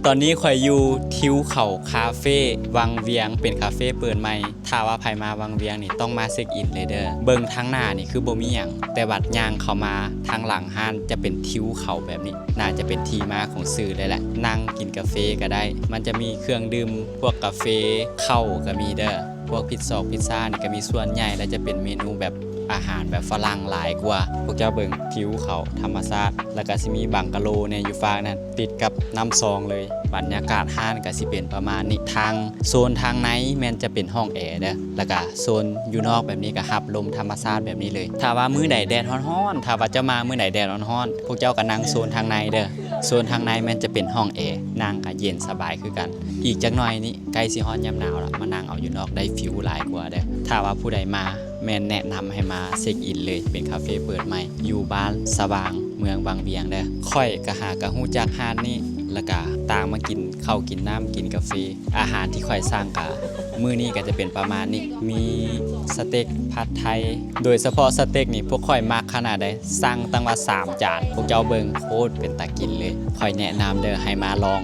ຕອນນີ້ຂ້ອຍຢູ່ທິວເຂົ້າຄາເຟວັງວຽງ ເປັນຄາເຟເປີດໃໝ່. ຖ້າວ່າໃຜມາວັງວຽງນີ້ຕ້ອງມາເຊັກອິນເລີຍເດີ. ເບິ່ງທາງໜ້ານີ້ຄືບໍ່ມີຫຍັງ, ແຕ່ວ່າຍ່າງເຂົ້າມາທາງຫຼັງຮ້ານຈະເປັນທິວເຂົ້າແບບນີ້. ໜ້າຈະເປັນທີ່ມາຂອງຊື່ເລີຍແຫຼະ. ນັ່ງກິນກາເຟກໍໄດ້. ມັນຈະມີເຄື່ອງດື່ມ ພວກກາເຟ, ເຂົ້າກໍມີເດີ. ພວກພິດຊອກພິດຊານີ້ກໍມີ. ສ່ວນໃຫຍ່ແລ້ວຈະເປັນເມນູແບບອາຫານແບບຝຣັ່ງຫຼາຍກວ່າ. ພວກເຈົ້າເບິ່ງທິວເຂົ້າທຳມະຊາດ, ແລ້ວກໍຊິມີບັງກະໂລແດ່ຢູ່ຟາກນັ້ນ ຕິດກັບນ້ຳຊອງເລີຍ. ບັນຍາກາດຮ້ານກໍຊິເປັນປະມານນີ້. ທາງໂຊນທາງໃນແມ່ນຈະເປັນຫ້ອງແອເດີ, ແລ້ວກໍໂຊນຢູ່ນອກແບບນີ້ກໍຮັບລົມທຳມະຊາດແບບນີ້ເລີຍ. ຖ້າວ່າມື້ໃດແດດຮ້ອນໆ, ຖ້າວ່າເຈົ້າມາມື້ໃດແດດຮ້ອນໆ, ພວກເຈົ້າກໍນັ່ງໂຊນທາງໃນເດີ. ໂຊນທາງໃນແມ່ນຈະເປັນຫ້ອງແອ, ນັ່ງກໍເຢັນສະບາຍຄືກັນ. ອີກຈັກໜ່ອຍນີ້ໃກ້ຊິຮອດຍາມໜາວລະ, ມານັ່ງເອົາຢູ່ນອກໄດ້ຟີລຫຼາຍກວ່າເດີ. ຖ້າວ່າຜູ້ໃດມາ ແມ່ນແນະນຳໃຫ້ມາເຊັກອິນເລີຍ, ເປັນຄາເຟເປີດໃໝ່ ຢູ່ບ້ານສະຫວ່າງ ເມືອງວັງວຽງເດີ. ຂ້ອຍກໍຫາກໍຮູ້ຈັກຮ້ານນີ້ ແລ້ວກໍຕ່າງມາກິນເຂົ້າກິນນ້ຳ ກິນກາເຟ. ອາຫານທີ່ຂ້ອຍສັ່ງກະ ມື້ນີ້ກໍຈະເປັນປະມານນີ້, ມີສະເຕັກ, ຜັດໄທ. ໂດຍສະເພາະສະເຕັກນີ້ພວກຂ້ອຍມັກຂະໜາດໃດ, ສັ່ງຕັ້ງວ່າສາມຈານ. ພວກເຈົ້າເບິ່ງ, ໂຄດເປັນຕາກິນເລີຍ. ຂ້ອຍແນະນຳເດີ, ໃຫ້ມາລອງ